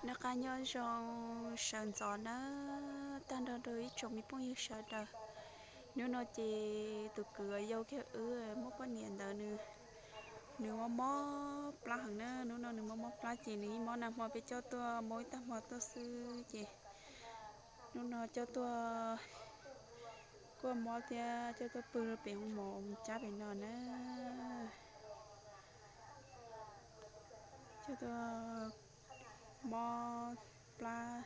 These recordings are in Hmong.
Noj qab nyob zoo sawv ntxov nawb, tag nrho rau ib tsoom me phooj ywg sawv daws. Hnub no ces tus kwv uas yau kiag wb muaj poj niam ntawd nws, nws mob mob plab heev na. Hnub no nws mob mob plab ces nws ib mob nag hmo peb coj tuaj maub ib tag hmo tuaj xwb ces hnub no coj tuaj kuaj mob thiab coj tuaj pw pem hoo maum mus cab pem no na. Coj tuaj mob plab,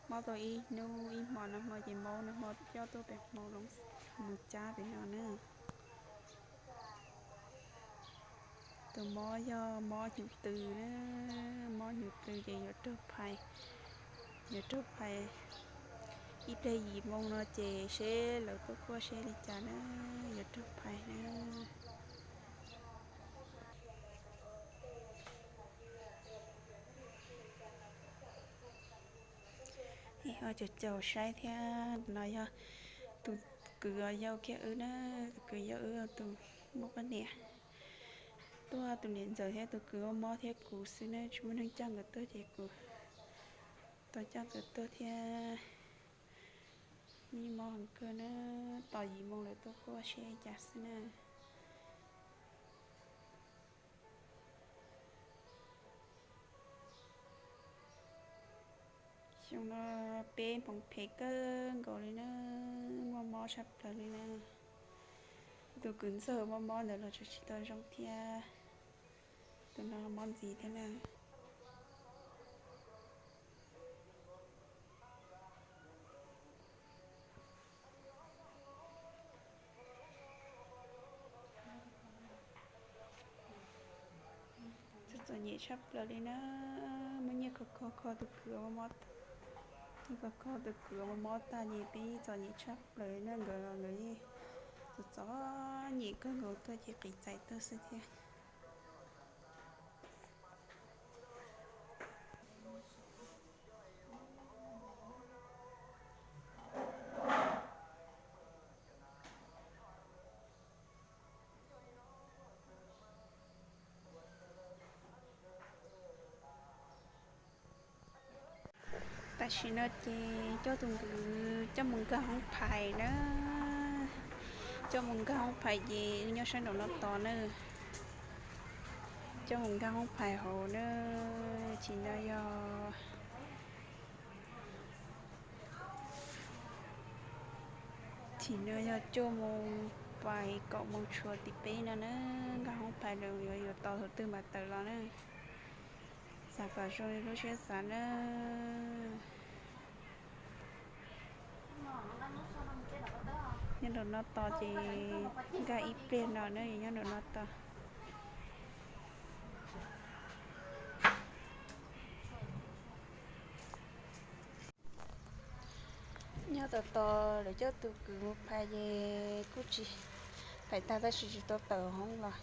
mob tau ib hnub ib hmo nag hmo ces maub nag hmo coj tuaj pem hoo maum mus cab pem no na. Tus mob yog mob hnyuv tw na, mob hnyuv tw ces yuav raug phais, yuav raug phais ib pliag yim moo no ces seb lawv tuaj kuaj seb li cas na, yuav raug phais na. Ho caum caum saib thiab, no yog tus kwv uas yau kiag wb na, tus kwv yau wb tus muaj poj niam tuaj, tus niam ntxawm thiab tus kwv mob mob thiab kuv xwb na, tsis muaj neeg coj nkawd tuaj ces kuv tau coj nkawd tuaj thiab. Mob heev kawg na, tos yim moo lawv tuaj kuaj seb cas xwb na. Xyoo no peb hmoov phem kawg nkaus li na, muaj mob tshaj plaws li na. Tus kwv ntxawg mob mob ntawd los tseem tsis tau zoo thiab, tus no mob ntxiv thiab na. Txom txom nyem tshaj plaws li na, muab nyiaj kho kho kho tus kwv mob mob, nyiaj kho kho tus kwv mob mob tag ces peb txom nyem tshaj plaws li na, nkawd los nkawd yeej txom txom nyem kawg nkaus tuaj ces qiv txais tuaj xwb thiab. Tam sim no ces coj tus kwv coj mus nkag hoob phais na, coj mus nkag hoob phais ces wb nyob sab nraum no tos na, coj mus nkag hoob phais hauv na, tsis no yog Tsim no yog cuaj moo pais kaum moo tshuav tim peb no na, nkag hoob phais lawm yuav yuav tos thaum twg mam tawm los na. Xav kom zoo li lub siab xav na. Nyob nraum no tos ces nkag ib pliag no na, nyob nraum no tos. Nyob tos tos lawv coj tus kwv mus phais ces kuj tsis, phais tag tab sis tsis tau tawm hoob los.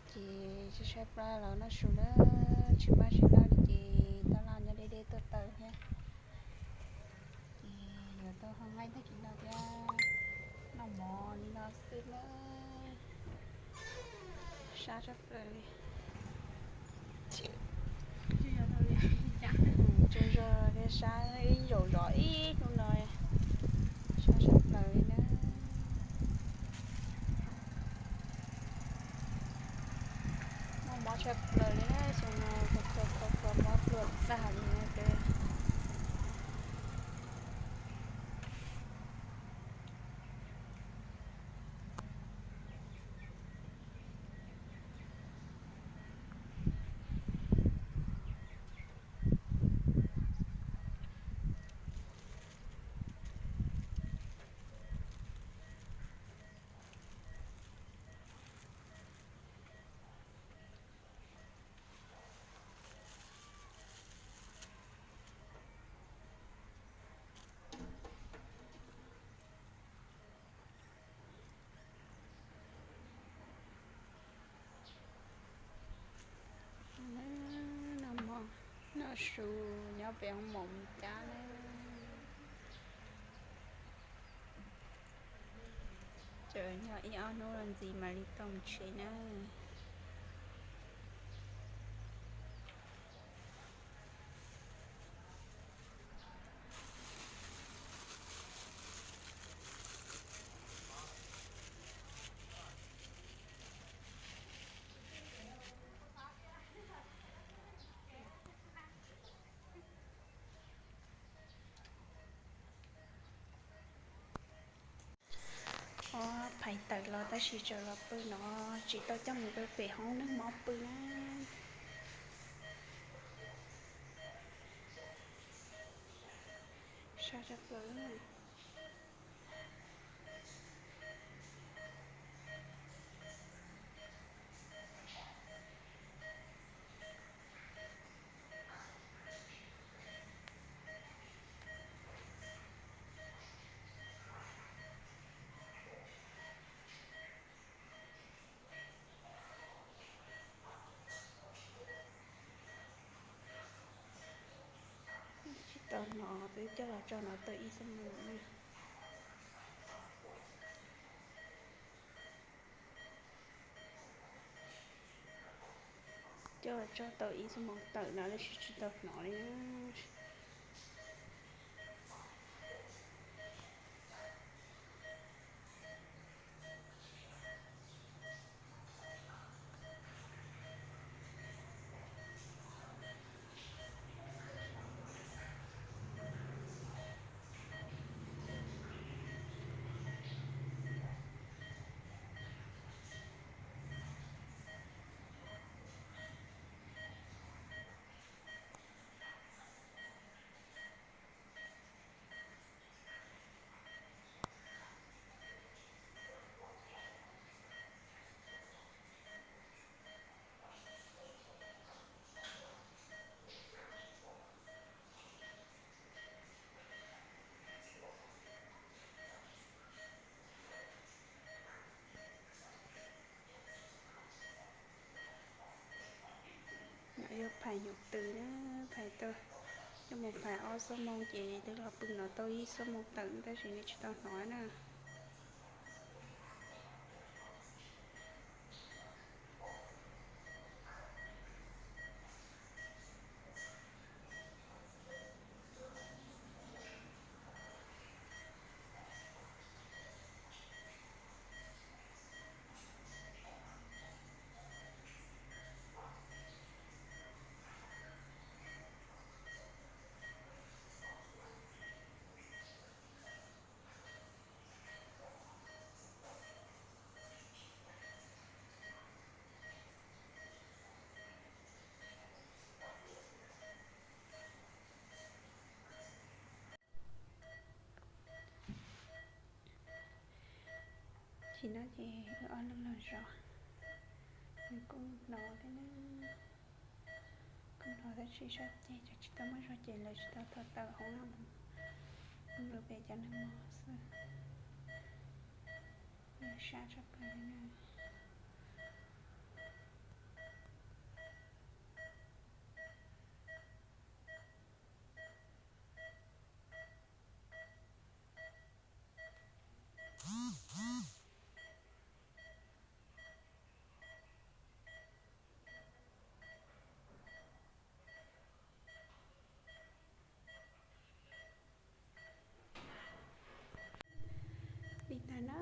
Ces saib saib plab los noj su na, tsis pab tsis noj li ces tab laj nyob deb deb tuaj taw thiab. Ces yuav tau ho nqaij tag kis no thiab, noj mov li no xwb na. Sab tshaj plaws li. Tsaug zog thiab, sab ib zaug zov ib hnub no, sab tshaj plaws li na. Muaj mob tshaj plaws li na, xyoo no kho kho kho mob pluag tag li na. Noj mov noj su nyob pem hoob mom mus cab na. Tseem nyob ib ob hnub los ntxiv mam li tau mus tsev na. Tab sis tseem los pw no, tsis tau coj mus rau pem hoob neeg mob pw na. Sab tshaj plaws. Tsis tau hnov, twb coj los tso hnov tau ib xuab moos na. Coj los tso tau ib xuab moos tawm no tab sis tsis tau hnov li na. No yog phais nyuj twm na, phais tau, coj mus phais ob xuab moos ces twb los pw no tau ib xuab moos tawm tab sis nws tsis tau hnov na. Tsis no ces wb ob leeg los zov, nws kuj hnov thiab na. Kuj hnov tab sis sab ceg ces tsis tau muaj zog ces lawv tsis tau thov tawm hoob no mus, mus rau pem cov neeg mob xwb. Yog sab tshaj plaws li na. Li ntawd na,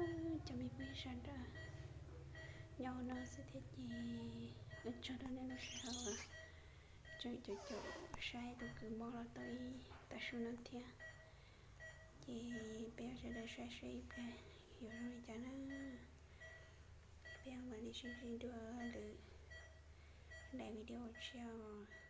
cov me phooj ywg sawv daws, nyob no xwb thiab ces ua tsaug rau nej lub sij hawm tseem caum caum saib tus kwv mob los tau ib tag su no thiab. Ces peb sawv daws saib seb ib pliag yuav zoo li cas na. Peb mam li sib ntsib dua lwm daim video tshiab.